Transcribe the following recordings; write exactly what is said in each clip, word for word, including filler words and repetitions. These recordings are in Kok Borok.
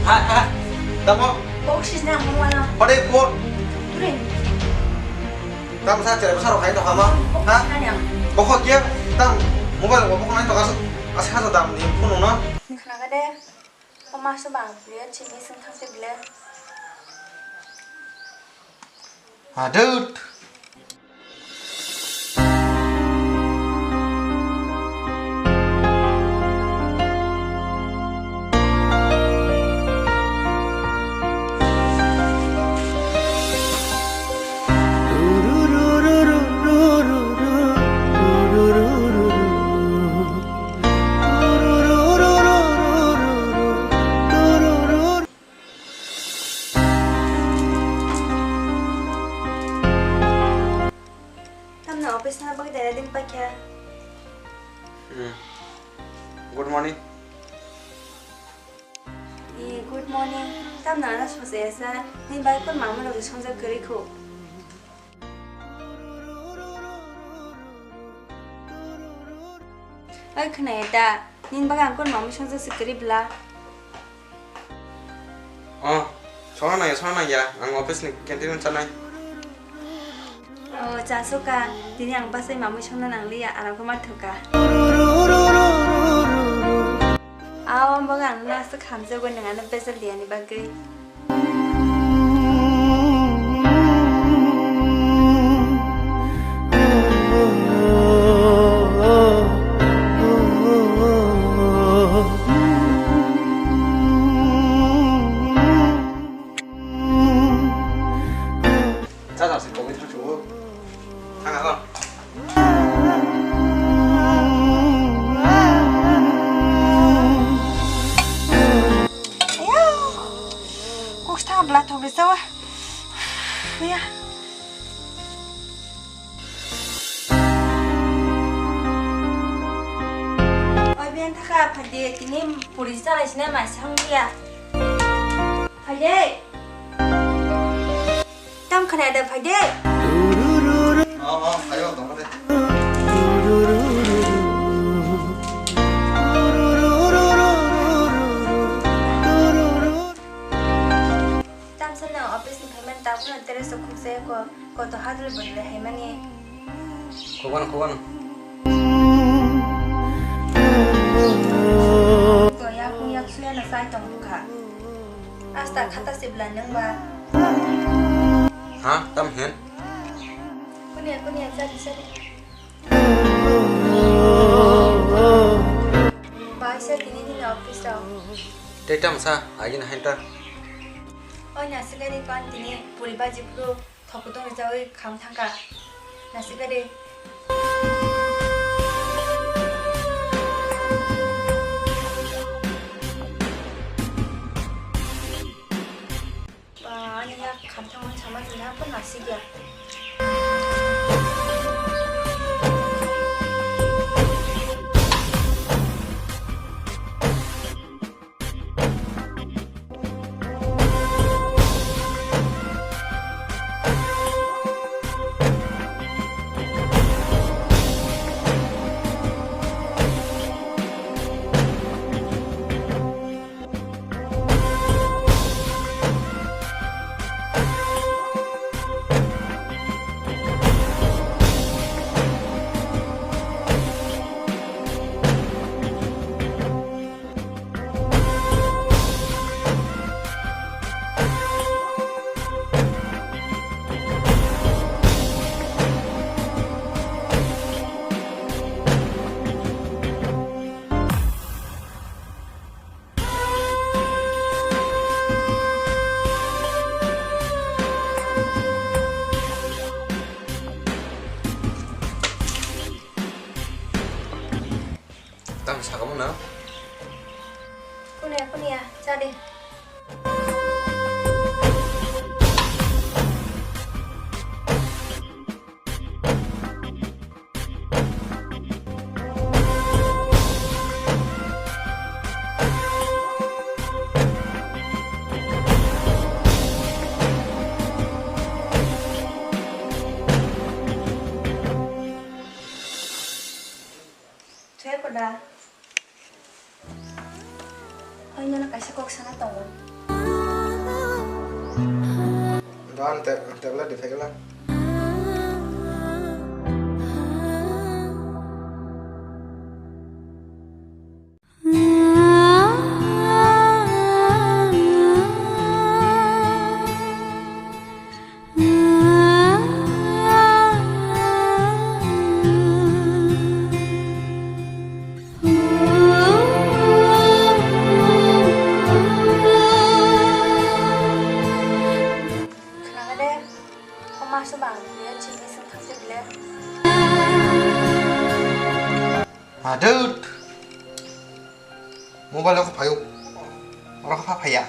Ha, ha. Tamo? Kok sisna ang mungwano. Pade ko. Pure. Tam sa chere sa rok hai to hama. Kok sisna ang. Ha? Bokho kia tam mobile ko bokho nai to asa asa dam ni phone no. Khna ga de. Pama so bang pure chimi sung thang se bile. Ha, dude. Tamni office na bagwi dai din pakya. Hmm. Good morning. Eh, good morning. Tamni ana sosa esa. Ni bai kon mama rok songjak kwrwi khu. Oi khwnaya da, nini bagwi ang kon mamwi songjak se kwrwi bla. Oh, songna nangya, songna nangya, ang office ni canteen o chanai. Oh, chasoka, tini ang bachai mamwi songna nangliya, aram khe ma thoka. Abo bagwi ang no aswk hamjakgo, nwng ano bejal diyani bagwi. Thang aro. Ayah, kok stha bla thok ri sawa. Ayah. Oi, ben thaka, phaidi, tini puri chalai sina mai sang dia. Phaidi. Tam khna da phaidi. Oh, oh, ayo, tong de. Tam sana office ni phaimani tabuk no teres o khukjaya ko, koto hadle bodle haimani. Khukwan, khukwan. To yak yak suya na sai tong kha. Asta khata sibla nung ba. Ha, tam hen. Kunia, kunia, chari, chari. Bai sa tini nini office rok. Tei tam sa, agin hain ta. Oi nasikari kon tini puri baji phuru thokdong rijawi kham thangka. Nasikari. Ba, ani ya khamthang man sama tini ha pun nasik ya. Tang sakamo na? Kunia, kunia, chadi. Thwe koda. Hoi nono kaisa kok sana tongo. Wan te-, tablet di phaikala. Khnaga de, o ma se bang, biya chini sing thang se bile. Adut. Mobile ko phayo. Oro kha phaya.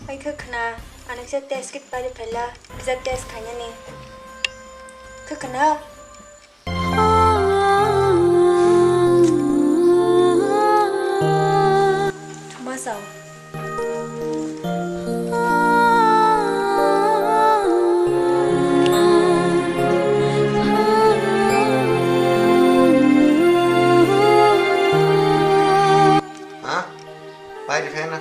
Oi khwkhwna, ano kisa test kit pari phaila, kisa test khainani. Khwkhwna. Thuma sao. Ha? Pai di phaina.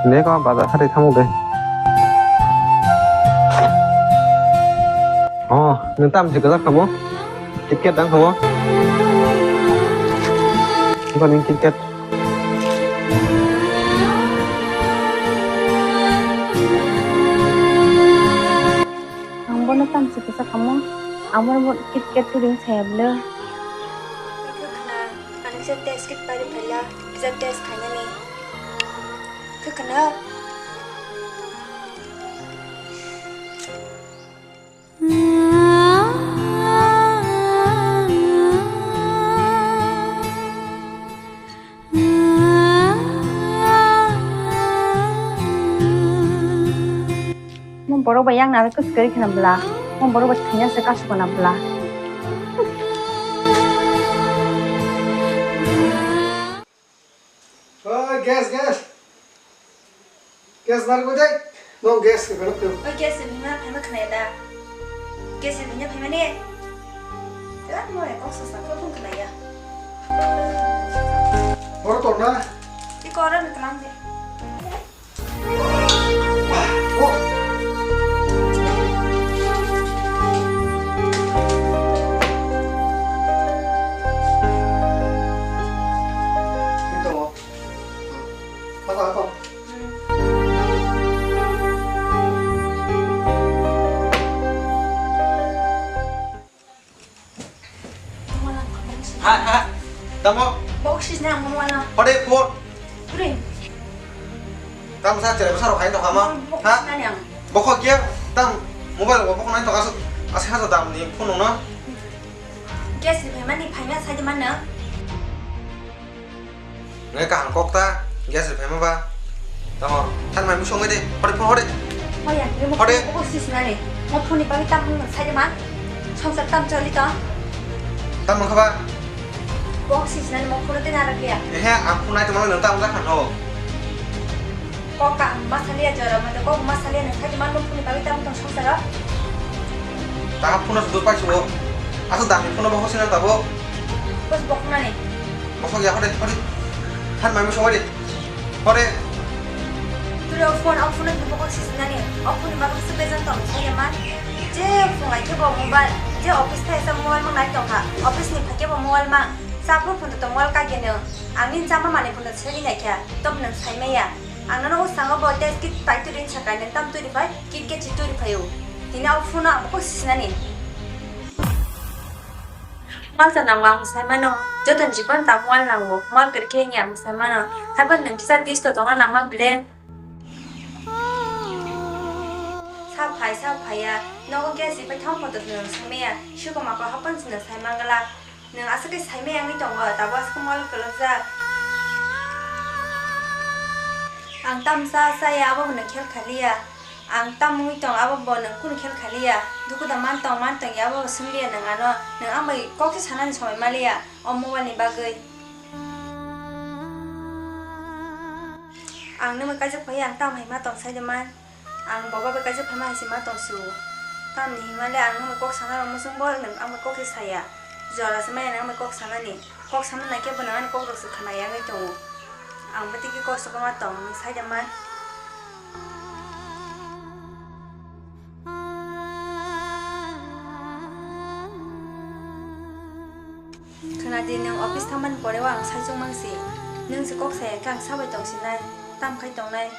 Ne ko bazar khati thamuk de. Oh, nung tam si kajak kamo? KitKat dang kamo? Bukan yang KitKat. Ang bono tamsi kisa kamo, amor bo KitKat tu ring saya bele. Khwkhwna, ano kisa test kit pari phaila, kisa test khainani. Khwkhwna. Mo borok bai yang naro kwswk kwrwi khwna bwla. Mo borok bai thwina se kasuguna bwla. Oi, gas, gas. Gas nar ko dai. No gas ke belok tu. Oi, gas ni ma phaima khwna da. Gas ni ma phaima ne. Tela mo e kok sa sa ko phung khwna ya. Oro to na. Iko oro ni tlang de. Ha, ha. Tamo? Bok sisna ang mano. Hode phone. Ring. Tamo sa chere bwsarok hai no hama. Bok sisna ni ang. Bokho gear tam mobile bo bokho nai to asuk ase hajar dam ni phone no. Gas ni phaima ni phaima sai de man na. Ngai kaham kok ta, gas rw phaima ba. Tamo, than mai musong de, hore phone hore. Hoya, hore. Mo sis nani, mo phone ni bagwi tam hwn sai de ma. Songsar tam choli to. Tam mangkha ba? Bo sis nani mo phone te na rakliya. Ehe, ang phone nai tongmani nang tam jakhan ho. Kok ka masaliya jora mate kok masaliya nang thagi manmo phone ni bagwi tamo tong songsaro. Taha phone sudu pai subo. Asal dami phone bo hosi nang tabo. Bos bok nani. Bosok ya hore hore. Han mami songori. Hore. Turi o phone o phone ni bokok sis nani. O phone ni bagwi se bejan tong saya man. Je phone ai ke bo mobile. Je office thai sa mobile mang nai tong kha. Office ni phai ke bo mobile mang. Sa phone phone to mobile ka gene. Ang nin chama mani phone to segi nai kha. Tom nang sai maya. Ang nono o sango bo test kit pai turi sakai nang tam turi pai, kit kit si turi paio. Tini o phone ang kok sisnani. Mal ta nang ang sai mano. Joton jibon ta mal nang bo. Mal kir khe ang sai mano. Haban nang kisa dis to tonga nang ma bile. Sa phai sa phai ya. Nogo gas si pai thang photo nang sai maya. Shuko ma ko hapan si nang sai mangala. Nwng aswk khe saimaya wngwi tongo, tabuk aswk mol kwlwkjak. Ang tamsa chaya, abo hwnwi khel khaliya. Ang tamo wngwi tong, abo bo nwng kunu khel khaliya. Dukhu da man tong, man tong ya, abo bo swngliya nwng ano. Nwng ang bai kok se sanani somoi maliya o mobile ni bagwi. Ang nwng bai kaijak phaiya, ang tamo hai ma tong sai de man. Ang boba bai kaijak phaima hai se ma tong si o. Tamni himale ang nwng bai kok sana rw muchung bo, nwng ang bai kok se saya. Jora se maya nwng ang bai kok sanani. Kok sana nai khe bo nwng ani kok rok se khna yagwi tongo. Ang bo tiki kosto khe ma tong, nwng sai de man. Khna di, nwng office thangmani pore o ang saichung mang si. Nwng se kok saya khe ang sabai tong sinai, tam khai tongnai.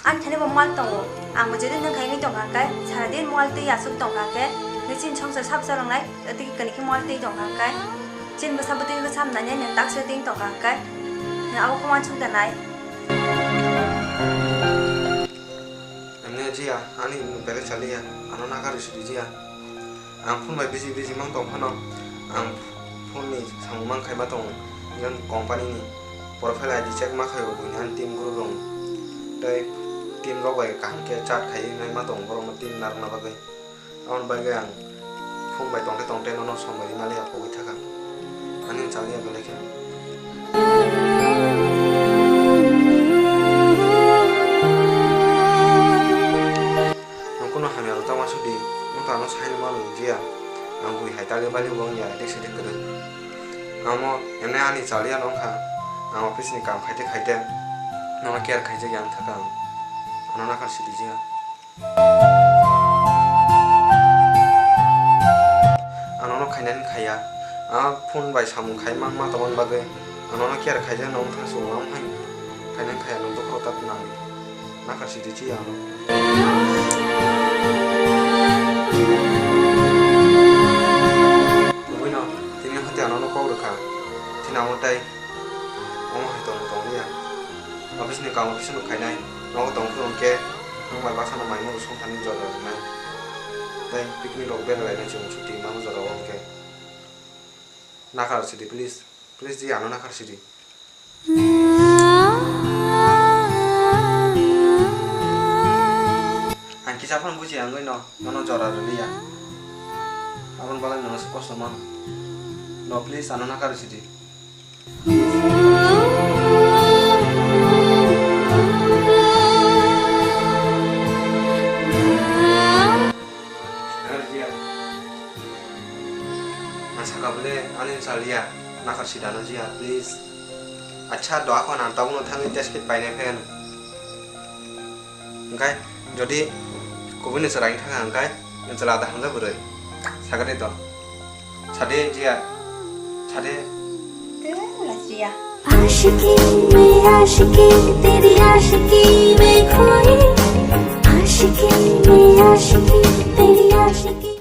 Ani thani bo mal tongo. Ang bo jodi nwng khai wngwi tong kha khe, sara din mal twi aswk tong kha khe, nwng chini songsar sabo chalok nai, tei kani khe mal twi tong kha khe, chini bwsa bwtwi bwsa nai nai nwng tak se twi tong kha khe, nwng abo khe uansuk da nai. Emne jiya, ani belai chaliya, ano nakar sidi jiya. Ang phone bai busy busy mang tong phano, ang phone ni samung mang khaima tongo, jang company ni profile I D check ma khaio buini ani team group rok, tei team rok bai kaham khe chat khai nai ma tongo borok no team narwkna bagwi. Aboni bagwi ang phone bai tongte tongte nono som bai rwmani yapogwi thaka. Ani chaliya belai khe. Nwng kunu hamya rwchapma sudi, nwng to ano saini mano nungjiya. Ang bui hai tagwi bali bo wngya, dik se dik kwrwi. Amo emne ani chaliya no wngkha. Ang office ni kam khaite khaite nono care khaijak ya wngkha kha ang. Ano nakar sidi jiya. Ang nono khainani khaiya. A phone bai samung khai mang ma tongmani bagwi ang nono care khaijak no wngthang se wngma hai khainani khaiya, nwng bokhorok ta nang nakar sidi chi ano. Kubui no tini hati ang nono kok rwkha, tini amo tai omo hai tong tong ya. Office ni kam office no khainai, nogo tong phuru hwnkhe nwng bai baksa no mai mano songthani jora rwnai. Tei picnic rok bera lainai chwng chuti mano jora o hwnkhe. Nakar sidi please, please di ano nakar sidi. Ang kisa phano buji ang no, nono jora rwliya. Aboni bagwi nono se kosto mano. No please ano nakar sidi. Ang saka bole ani chaliya, nakar sidano jiya, please. Acha, doa ko nan tabuk no thangwi test kit painai phayan. Hwnkhe jodi kubui ni chwrai wngkha hwnkhe nwng chwla da hamjak bwrwi. Sakari to. Sade jiya. Sade. Tela jiya. आशिकी में आशिकी तेरी